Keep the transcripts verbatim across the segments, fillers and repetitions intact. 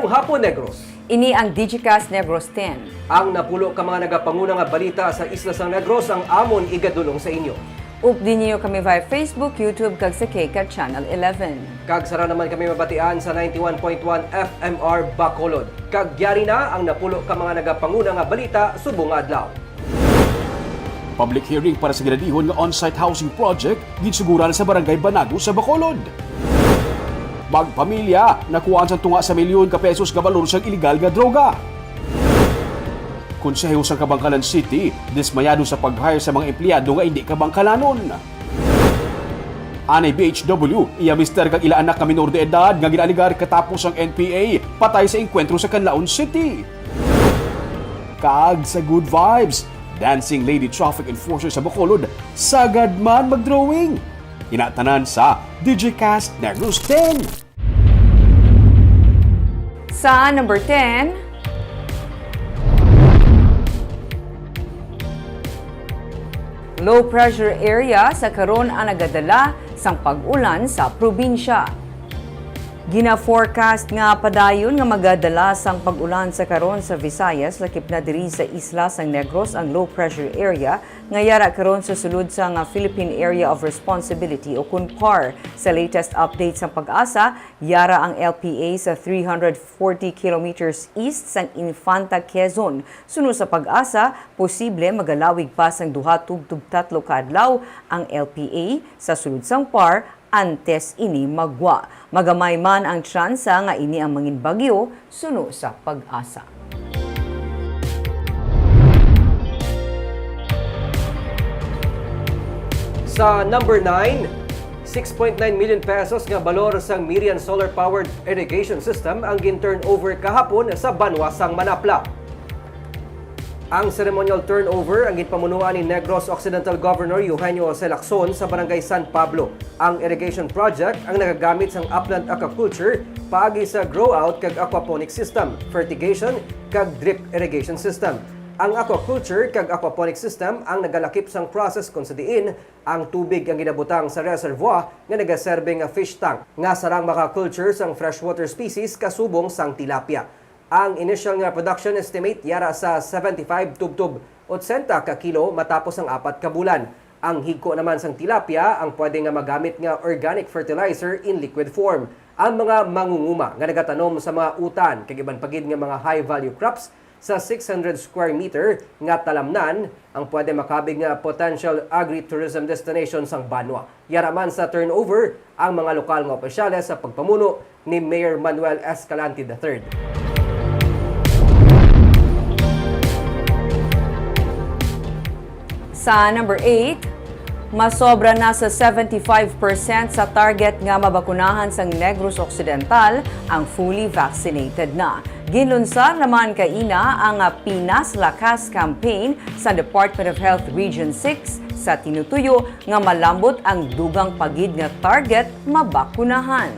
Hapon, Negros. Ini ang Digicast Negros ten. Ang napulo ka mga nagapanguna nga balita sa isla sang Negros ang amon igadulong sa inyo. Updi ninyo kami via Facebook, YouTube, kag sa K cat Channel eleven. Kag sara naman kami mabatian sa ninety-one point one F M R Bacolod. Kag yari na ang napulo ka mga nagapanguna nga balita subong nga adlaw. Public hearing para sa ginadihon nga on-site housing project ginsuguran sa Barangay Banago sa Bacolod. Magpamilya, nakuhaan sang tunga sa milyon ka pesos nga balor sang iligal nga droga. Konseho sa Kabangkalan City, dismayado sa pag-hire sa mga empleyado nga indi kabangkalanon. Anay B H W, iya mister kag ila anak nga minor de edad nga ginaaligar katapos ang N P A patay sa engkwentro sa Canlaon City. Kag sa Good Vibes, dancing lady traffic enforcer sa Bacolod sagad man mag-drawing. Ina tanan sa Digicast Negros ten. Sa number ten, low pressure area sa karon ang nagadala sang pag-ulan sa probinsya. Gina-forecast nga padayon nga magadala sang pag-ulan sa karon sa Visayas, lakip na diri sa isla sang Negros ang low pressure area nga yara karon sa sulod sang Philippine Area of Responsibility o kun PAR. Sa latest update sang PAGASA, yara ang L P A sa three hundred forty kilometers east sang Infanta, Quezon. Suno sa PAGASA, posible magalawig pa sang duha tubtob tatlo ka adlaw ang L P A. Sa sulod sang PAR, antes ini magwa. Magamay man ang tsansa nga ini ang mangin bagyo, suno sa PAGASA. Sa number nine, six point nine million pesos nga balor sang Mirian solar-powered irrigation system ang gin-turnover kahapon sa banwa sang Manapla. Ang ceremonial turnover ang ginpamunuan ni Negros Occidental Governor Eugenio Jose Lacson sa Barangay San Pablo. Ang irrigation project ang nagagamit sang upland aquaculture paagi sa grow-out kag aquaponic system, fertigation, kag drip irrigation system. Ang aquaculture kag aquaponic system ang nagalakip sang process kon sa diin ang tubig ang ginabutang sa reservoir nga nagaserbe nga fish tank nga sarang maka-culture sang freshwater species kasubong sang tilapia. Ang initial nga production estimate yara sa seventy-five tubtob otsenta ka kilo matapos ang apat ka bulan. Ang higko naman sang tilapia ang pwede nga magamit nga organic fertilizer in liquid form. Ang mga mangunguma nga nagatanom sa mga utan kag iban pa gid nga mga high-value crops sa six hundred square meter nga talamnan ang pwede makabig nga potential agritourism destination sang banwa. Yara man sa turnover ang mga lokal nga opisyales sa pagpamuno ni Mayor Manuel Escalante the third. Sa number eight, masobra na sa seventy-five percent sa target nga mabakunahan sang Negros Occidental ang fully vaccinated na. Ginlunsar naman kaina ang Pinas Lakas campaign sa Department of Health Region six sa tinutuyo nga malambot ang dugang pa gid nga target mabakunahan.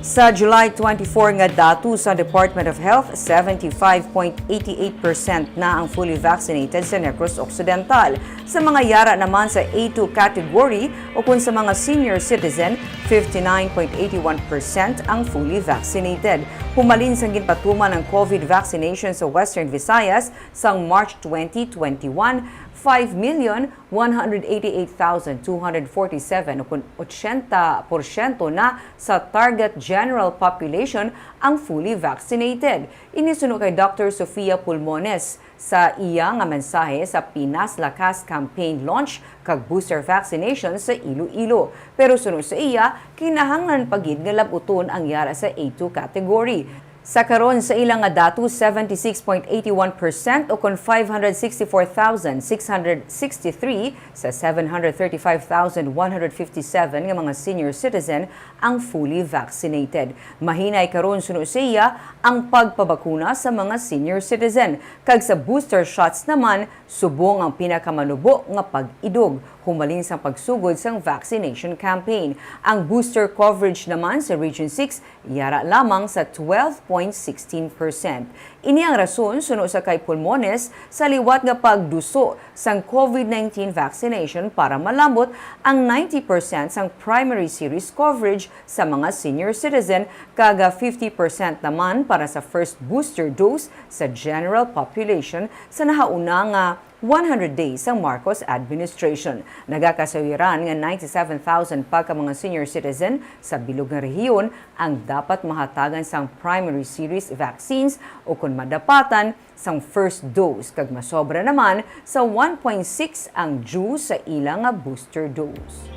Sa July twenty-four nga datos sa Department of Health, seventy-five point eight eight percent na ang fully vaccinated sa Negros Occidental. Sa mga yara naman sa A two category ukon sa mga senior citizen, fifty-nine point eight one percent ang fully vaccinated. Humalin sang ginpatuman ang COVID vaccination sa Western Visayas sang March twenty twenty-one, five million one hundred eighty-eight thousand two hundred forty-seven, ukon ochenta porsyento na sa target general population ang fully vaccinated. Ini suno kay Doctor Sofia Pulmones sa iya nga mensahe sa Pinas Lakas campaign launch kag booster vaccination sa Iloilo. Pero suno sa iya, kinahanglan pa gid nga lab-uton ang yara sa A two category. Sa karon, sa ila nga datos, seventy-six point eight one percent ukon five hundred sixty-four thousand six hundred sixty-three sa seven hundred thirty-five thousand one hundred fifty-seven nga mga senior citizen ang fully vaccinated. Mahinay karon, suno sa iya, ang pagpabakuna sa mga senior citizen, kag sa booster shots naman, subong ang pinakamanubo nga pag-idog humalin sang pagsugod sang vaccination campaign. Ang booster coverage naman sa Region six yara lamang sa twelve point sixteen percent. Ini ang rason, suno sa kay Pulmones, sa liwat nga pagduso sang COVID nineteen vaccination para malambot ang ninety percent sang primary series coverage sa mga senior citizen kag fifty percent naman para sa first booster dose sa general population sa nahauna nga one hundred days sang Marcos administration. Nagakasawiran nga ninety-seven thousand pa ka mga senior citizen sa bilog nga rehiyon ang dapat mahatagan sang primary series vaccines, o kon madapatan, sang first dose, kag masobra naman sa one point six ang due sa ila nga booster dose.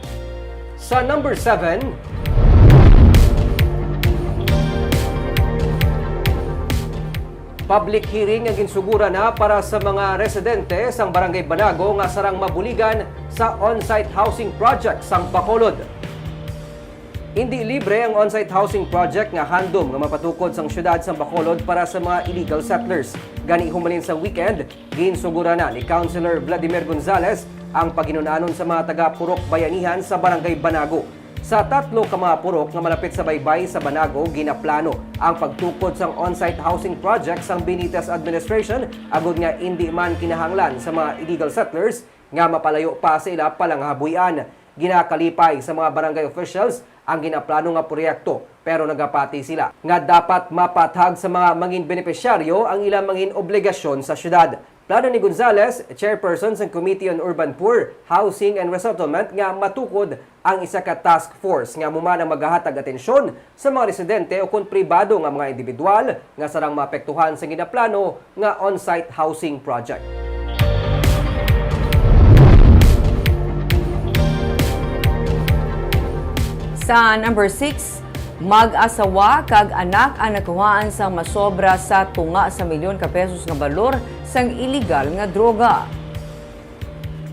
Sa number seven, public hearing nga ginsuguran na para sa mga residente sang Barangay Banago nga sarang mabuligan sa on-site housing project sang Bacolod. Indi libre ang on-site housing project nga handom nga mapatukod sang siyudad sang Bacolod para sa mga illegal settlers. Gani, humalin sa weekend, ginsuguran na ni Councilor Vladimir Gonzales ang paghinun-anon sa mga taga-purok bayanihan sa Barangay Banago. Sa tatlo ka mga purok nga malapit sa baybay sa Banago, ginaplano ang pagtukod sang on-site housing project sang Benitez administration, agod nga indi man kinahanglan sa mga illegal settlers nga mapalayo pa sa ila palanghabuy-an. Ginakalipay sa mga barangay officials ang ginaplano nga proyekto, pero nagapati sila nga dapat mapaathag sa mga mangin benepisyaryo ang ila mangin obligasyon sa siyudad. Plano ni Gonzales, chairperson sang Committee on Urban Poor, Housing and Resettlement, nga matukod ang isa ka task force nga amo man ang magahatag atensyon sa mga residente o kon pribado nga mga individual nga sarang maapektuhan sa ginaplano nga on-site housing project. Sa number six, mag-asawa kag anak ang nakuhaan sang masobra sa tunga sa milyon ka pesos nga balor sang iligal nga droga.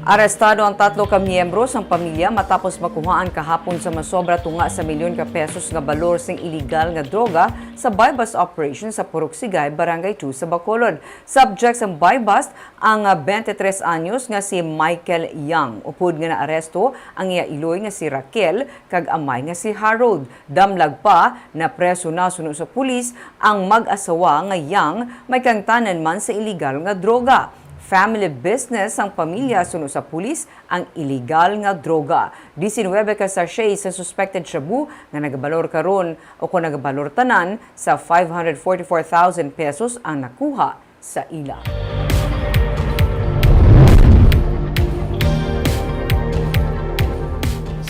Arestado ang tatlo ka miyembro sang pamilya matapos makuhaan kahapon sa masobra tunga sa milyon ka pesos nga balor sing iligal nga droga sa buy-bust operation sa Purok Sigay, Barangay two sa Bacolod. Subject sang buy-bust ang, ah, twenty-three anyos nga si Michael Yang. Upod nga naaresto ang iya iloy nga si Raquel kag amay nga si Harold. Damlag pa, napreso na suno sa pulis ang mag-asawa nga Yang, may kaangtanan man sa iligal nga droga. Family business sang pamilya suno sa pulis ang iligal nga droga. Diecinuebe ka sachet sa suspected shabu nga nagabalor karon o kon nagabalor tanan sa five hundred forty-four thousand pesos ang nakuha sa ila.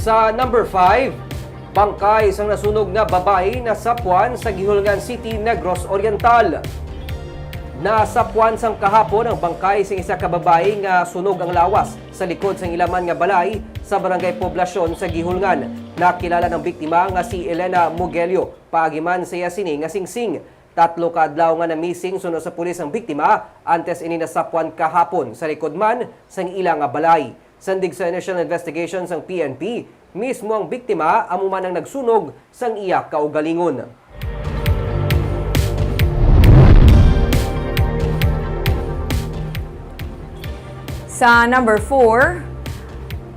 Sa number five, bangkay sang nasunog nga babayi nasapwan sa Guihulngan City, Negros Oriental. Nasapwan sang kahapon ang bangkay sang isa ka babayi nga sunog ang lawas sa likod sang ila man nga balay sa Barangay Poblacion sa Guihulngan. Nakilala ang biktima nga si Elena Mugelio, paagi man sa iya sini nga singsing. Tatlo ka adlaw nga na-missing suno sa pulis ang biktima, antes ini nasapwan kahapon sa likod man sang ila nga balay. Sandig sa initial investigation sang P N P, mismo ang biktima amo man ang nagsunog sang iya kaugalingon. Sa number four,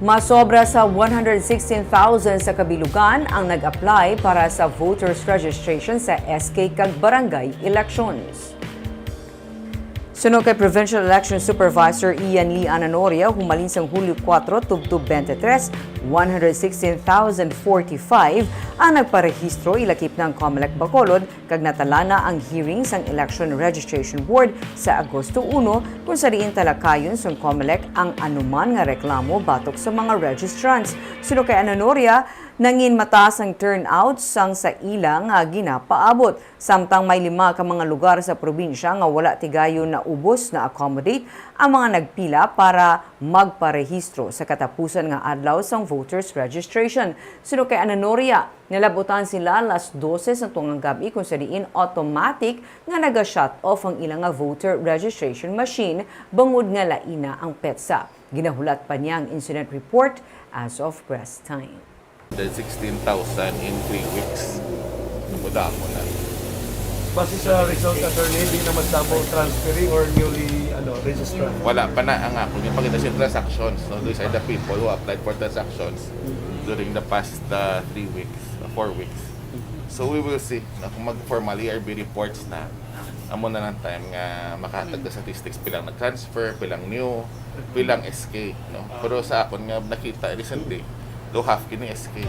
masobra sa one hundred sixteen thousand sa kabilugan ang nag-apply para sa voters registration sa S K kag barangay elections. Suno kay Provincial Election Supervisor Ian Lee Ananoria, humalin sang Hulyo kuwatro tubtob twenty-three, one hundred sixteen thousand forty-five ang nagparehistro, ilakip na ang Comelec Bacolod, kag natala na ang hearing sang Election Registration Board sa Agosto uno, kung sa diin talakayon sang Comelec ang anuman nga reklamo batok sa mga registrants. Suno kay Ananoria, nangin mataas ang turnout sang sa ila nga ginapaabot. Samtang may lima ka mga lugar sa probinsya nga wala tigayon naubos na-accommodate ang mga nagpila para magparehistro sa katapusan nga adlaw sang voters registration. Suno kay Ananoria, nalabutan sila alas dose sang tungang gab-i, kung sa diin automatic nga naga-shut off ang ila nga voter registration machine bangod nga laina ang petsa. Ginahulat pa niya ang incident report as of press time. Then sixteen thousand in three weeks. Damo-damo na. Base sa result, attorney, di naman damo transferee or newly, ano, registrant? Wala pa na ang ako. Yung pagkita siya transactions, no? These are the people who applied for transactions during the past, uh, three weeks, uh, four weeks. So we will see, no? Kung mag-formally R B reports na, Amo na lang time nga makahatag ka statistics, pilang nag-transfer, pilang new, pilang S K, no? Pero sa akon nga nakita recently, daw half kini S K.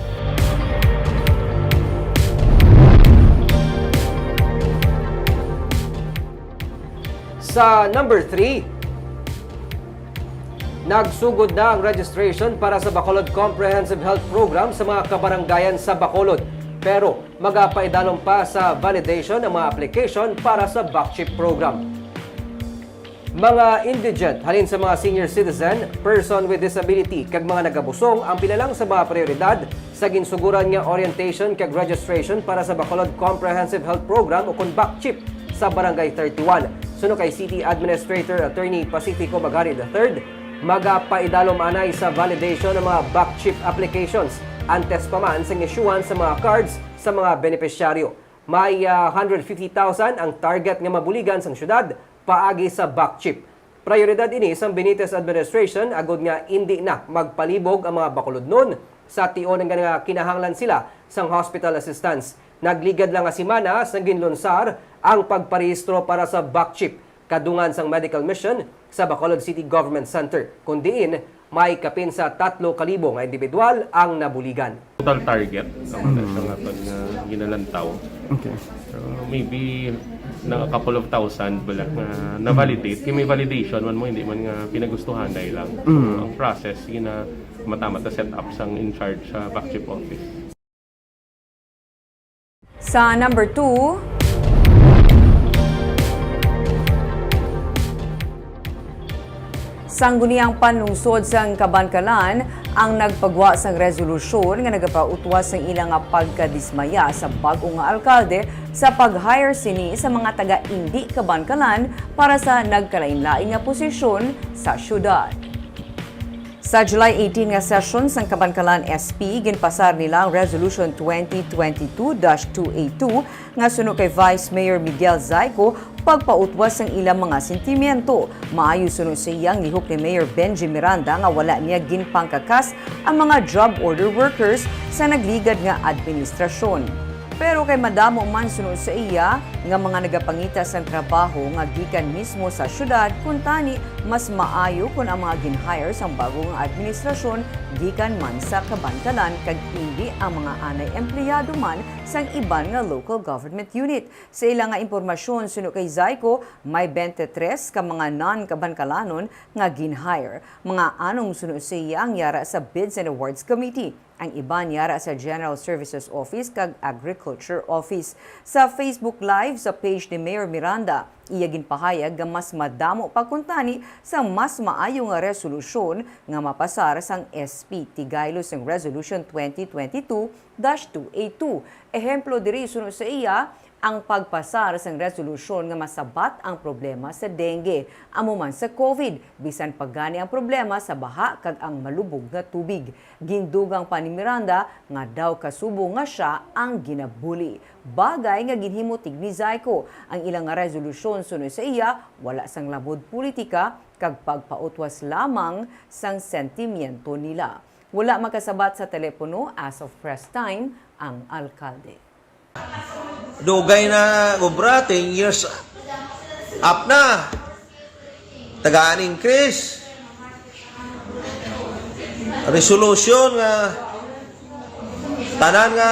Sa number three, nagsugod na ang registration para sa Bacolod Comprehensive Health Program sa mga kabarangayan sa Bacolod. Pero magapaidalom pa sa validation ang mga application para sa BACCHIP program. Mga indigent, halin sa mga senior citizen, person with disability, kag mga nagabusong ang pila lang sa mga prioridad sa ginsuguran nga orientation kag registration para sa Bacolod Comprehensive Health Program o kon BACCHIP sa Barangay thirty-one. Suno kay City Administrator Attorney Pacifico Magari the third, magapaidalom anay sa validation ang mga BACCHIP applications antes pa man sang isyuhan sa mga cards sa mga benepisyaryo. May ah, one hundred fifty thousand ang target nga mabuligan sang syudad paagi sa BACCHIP. Prioridad ini sang Benitez administration agod nga indi na magpalibog ang mga Bacolodnon sa tion nga kinahanglan sila sang hospital assistance. Nagligad lang nga semana sang ginlunsar ang pagparehistro para sa BACCHIP kadungan sang medical mission sa Bacolod City Government Center, kun diin may kapin sa tatlo ka libo nga individual ang nabuligan. Total target ang mga siya nga pag uh, ginalantaw. Okay. So, maybe na a couple of thousand wala nga na-validate. Kaya may validation man mo, hindi man nga pinagustuhan dahil lang. Ang process, yun na matamat na set up sang in charge sa BACCHIP office. Sa number two, Sangguniang Panlungsod sang Kabankalan ang nagpagwa sang resolusyon nga nagapautwas sang ila nga pagkadismaya sa bag-o nga alkalde sa pag-hire sini sa mga taga-indi Kabankalan para sa nagkalainlain nga posisyon sa syudad. Sa July eighteen nga session sang Kabankalan S P, ginpasar nila ang Resolution twenty twenty-two dash two eight two nga suno kay Vice Mayor Miguel Zayco pagpautwas sang ilang mga sentimiento. Maayo suno sa iya ang lihok ni Mayor Benji Miranda nga wala niya ginpangkakas ang mga job order workers sa nagligad nga administrasyon. Pero kay madamo man suno sa iya nga mga nagapangita sang trabaho nga gikan mismo sa syudad, kuntani mas maayo kon ang mga gin-hire sang bag-o nga administrasyon gikan man sa kabankalan kag indi ang mga anay empleyado man sang iban nga local government unit. Sa ila nga impormasyon, suno kay Zayco, may twenty-three ka mga non-kabankalanon nga gin-hire. Mga anong suno sa iya ang yara sa Bids and Awards Committee. Ang iban yara sa General Services Office kag Agriculture Office. Sa Facebook Live sa page ni Mayor Miranda, iya ginpahayag nga mas madamo pa kuntani sa mas maayo nga resolusyon nga mapasar sang S P, tigaylo sang Resolution twenty twenty-two dash two eight two. Ehemplo diri suno sa iya, ang pagpasar sang resolusyon nga masabat ang problema sa dengue, amo man sa COVID, bisan pa gani ang problema sa baha kag ang malubog nga tubig. Gindugang pa ni Miranda nga daw kasubo nga sia ang ginabuli, bagay nga ginhimo tig ni Zayco. Ang ila nga resolusyon suno sa iya wala sang lamod politika kag pagpautwas lamang sang sentimiento nila. Wala makasabat sa telepono as of press time ang alkalde. Dugay na obra, ten years up na. Tagaan increase. Resolution nga tanan nga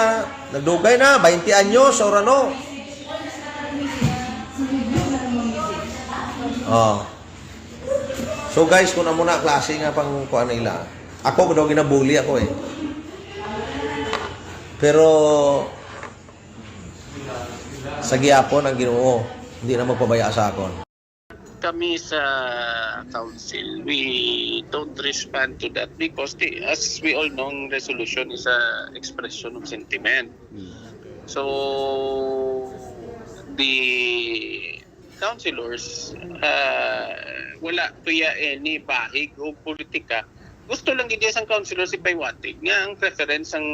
nagdugay na, twenty anyos or ano. Oh. So guys, kung amo na klase nga pang kuan nila, ako daw ginabuli ako eh. Pero sa gihapon ang Ginoo, hindi na magpabaya sa akon. Kami sa council, we don't respond to that because the, as we all know, ang resolution is a expression of sentiment. So, the councilors, uh, wala kaya any bahig o politika. Gusto lang gid sang councilors ipaiwatig nga ang preference sang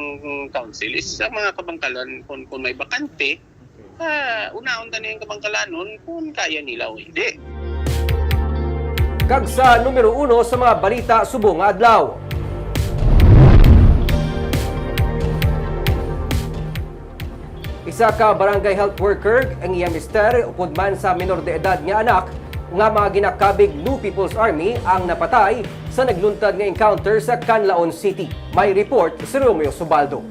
council is sa mga kabangkalan kung, kung may bakante, uh, unaon ta ning kabangkalanon kung kaya nila o hindi. Kag sa numero uno sa mga balita subong nga adlaw. Sa ka barangay health worker, ang iya mister, upod man sa minor de edad nga anak, nga mga ginakabig New People's Army ang napatay sa nagluntad nga encounter sa Canlaon City. May report si Romeo Subaldo.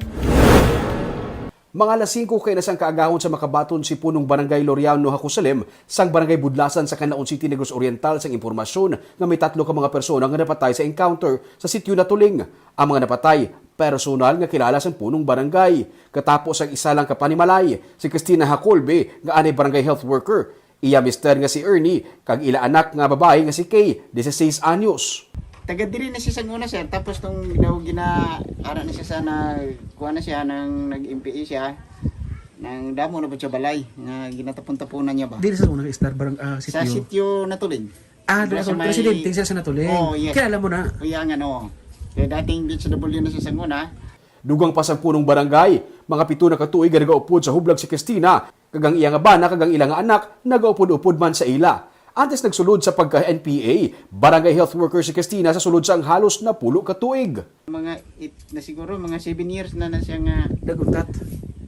Mga alas singko kay na sang kaagahon sa makabaton si punong barangay Loriano Hakusalim sang barangay Budlasan sa Canlaon City, Negros Oriental, sang impormasyon nga may tatlo ka mga persona nga napatay sa encounter sa sitio Natuling. Ang mga napatay, personal nga kilala sang punong barangay. Katapos ang isa lang ka panimalay, si Christina Hakolbe, nga anay barangay health worker, iya mister nga si Ernie, kag ila anak nga babayi nga si Kay, dieciséis anyos. Taga diri na siya sa una, sir. Tapos nung ginaw-, gina-, ara na siya sa nag-, kuha na siya, nang nag-M P A siya, nang damo na po siya balay, nga ginatapon-tapunan niya ba? Diri sa una ka istar, barang, ah, Sa sitio? Sitio Natuling. Ah, Dira doon sa sa may residente siya sa Natuling. Oo, yes. Kilala mo na? Kuya nga, no. Kaya dating D H W na siya sa una. Dugang pa sang punong barangay, mga pito na ka tuig nga nagaupod sa hublag si Christina, kag ang iya nga bana kag ang ila nga anak nagaupod-upod man sa ila. Antes nagsulod sa pagka-N P A, barangay health worker si Christina sa sulod sang halos napulo ka tuig. Mga it-, na siguro, mga seven years na na siya nga Naguntat.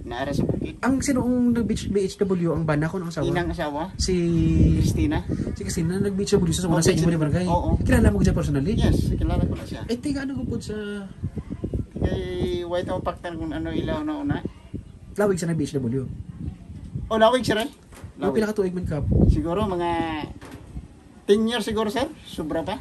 Naara sa bukid. Ang sino ang nag-, B H W, ang bana ko ng asawa? Inang asawa? Si Christina. Si Christina, nag-B H W sa una sa Nag-B H W. Imo ni barangay? Oo. Kilala mo siya personally? Yes, kilala ko na siya. Ay, tiga ano gupod sa Kay White House Factor kung ano ilaw na una. Lawig sa nag-B H W? O, lawig siya rin? Mga Lawig. Pila ka tuig man kap? Siguro mga ten years siguro, sir. Sobra pa.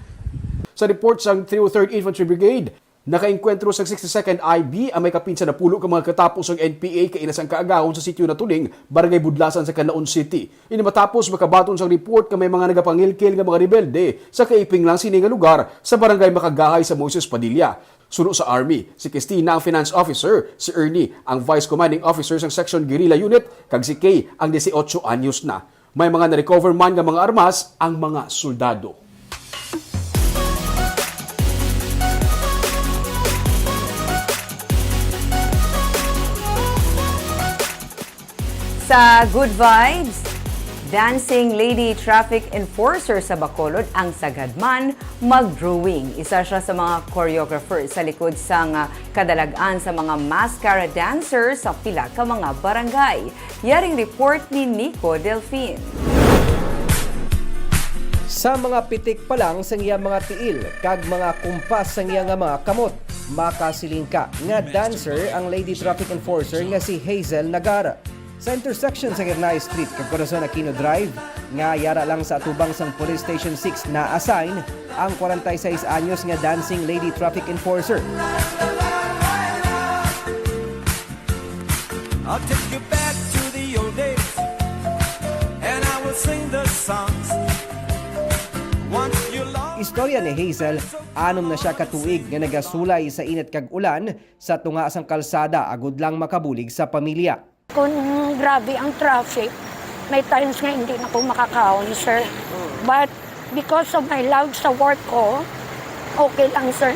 Sa report sang three oh third Infantry Brigade, nakaengkwentro sang sixty-second I B ang may kapin sa napulo ka mga katapos sang N P A kaina sang kaagahon sa sitio Natuling, Barangay Budlasan sa Canlaon City. Ini matapos makabaton sang report nga may mga nagapangilkil nga mga rebelde sa kaiping lang sini nga lugar sa Barangay Makagahay sa Moises Padilla. Suno sa Army, si Christina ang finance officer, si Ernie ang vice commanding officer sang Section Guerrilla Unit, kag si Kay ang dieciocho anyos na. May mga na-recover man nga mga armas ang mga soldado. Sa Good Vibes, Dancing Lady Traffic Enforcer sa Bacolod ang sagad man mag-drawing. Isa siya sa mga choreographer sa likod sang, ah, kadalag-an sa mga mascara dancers sa pila ka mga barangay. Yaring report ni Nico Delfin. Sa mga pitik pa lang sang iya mga tiil kag mga kumpas sang iya nga mga kamot, makasiling ka nga dancer ang lady traffic enforcer nga si Hazel Nagar. Sa intersection sa Girnay Street kag Corazon Aquino Drive, nga yara lang sa atubang sang Police Station six na-assign ang forty-six anyos nga dancing lady traffic enforcer. I'll take you back to the old days, and I will sing the songs. Once you lost Istorya ni Hazel, anom na siya ka tuig nga nagasulay sa init kag ulan sa tunga sang kalsada agud lang makabulig sa pamilya. Kung grabe ang traffic, may times nga hindi na ko makakaon, sir. But because of my love sa work ko, okay lang, sir.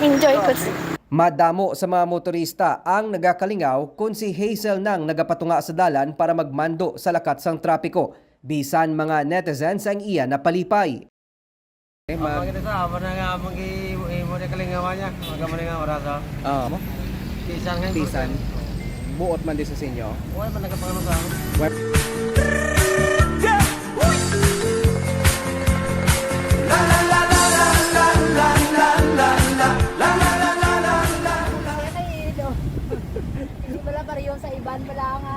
Enjoy ko, sir. Madamo sa mga motorista ang nagakalingaw kon si Hazel nang nagapatunga sa dalan para magmando sa lakat sang trapiko, bisan mga netizens ang iya napalipay. Eh, Ang mag- pagkita sa, amo na nga, among gi-, imo na kalingawan niya. Magamo na nga oras, oh. Oo. Bisan nga Bisan. Buot man di sa sinyo. Wala man nagapangano sa amin. Web- Kaya kayo, hindi pala pareho sa iban pala nga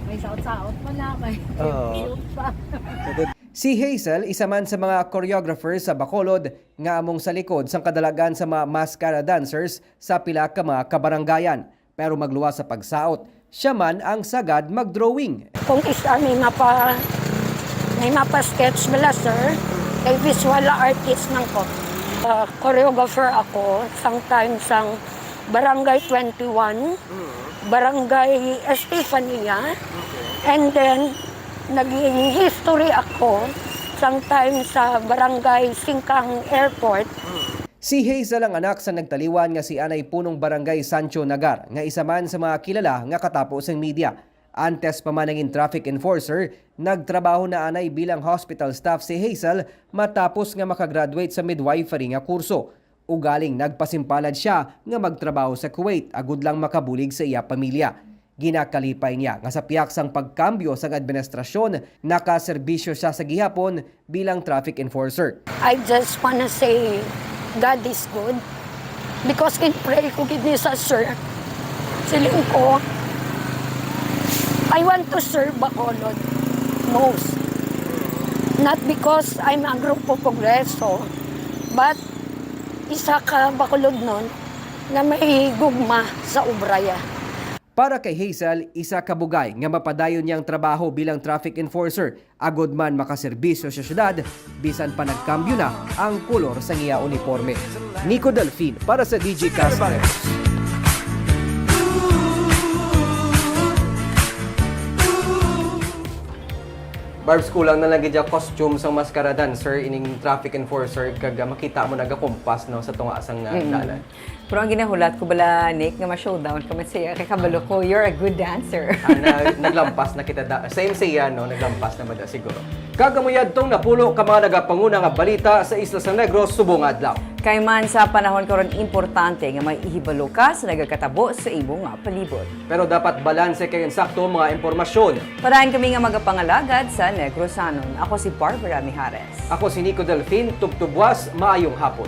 may saot-saot mo na, may Oo. cute pa. Si Hazel, isa man sa mga choreographer sa Bacolod nga among sa likod sang kadalagan sa mga mascara dancers sa pila ka mga kabarangayan. Pero magluwas sa pagsaot, siya man ang sagad mag-drawing. Kung isa may mapa-, may mapa-sketch bala, sir, kay visual artist man ko. Ah, choreographer ako, sometimes sang Barangay twenty-one, Mm. Barangay Estefania, Okay. and then naging history ako sometime sa Barangay Singkang Airport. Mm. Si Hazel ang anak sa nagtaliwan nga si Anay Punong Barangay Sancho Nagar, nga isa man sa mga kilala nga katapo sang media. Antes pa man naging traffic enforcer, nagtrabaho na anay bilang hospital staff si Hazel matapos nga makagraduate sa midwifery nga kurso. Ugaling nagpasimpalad sia nga magtrabaho sa Kuwait agud lang makabulig sa iya pamilya. Ginakalipay niya nga sa pihak sang pagkambyo sang administrasyon, nakaserbisyo sia sa gihapon bilang traffic enforcer. I just wanna say, God is good. Because in pray ko gid ni sa sir, siling ko, I want to serve Bacolod most. Not because I'm a Grupo Progreso, but isa ka Bacolodnon nga may gugma sa obra ya. Para kay Hazel, isa ka bugay nga mapadayon niyang trabaho bilang traffic enforcer, agud man makaserbisyo sa syudad, bisan pa nagkambyo na ang kolor sang iya uniporme. Nico Delfin para sa D J Cast News. Barbs, kulang na lang gid ang costume sang mascara dancer, ining traffic enforcer, kag, ah, makita mo nagakumpas, no, sa tunga sang, ah, dalan. Pero ang ginahulat ko bala, Nick, nga ma-showdown ka man siya, kay kabalo ko, you're a good dancer. Ah, na, naglampas na kita da, same siya, no? Naglampas na ba da siguro. Kag amo yadtong napulo ka mga nagapanguna nga balita sa Isla San Negros subong nga adlaw. Kay man sa panahon karon, importante nga may ihibalo ka sa nagakatabo sa imo nga palibot. Pero dapat balanse kag insakto ang mga impormasyon. Parahan kami nga magapangalagad sa Negrosanon. Ako si Barbara Mijares. Ako si Nico Delfin, tubtubwas, maayong hapon.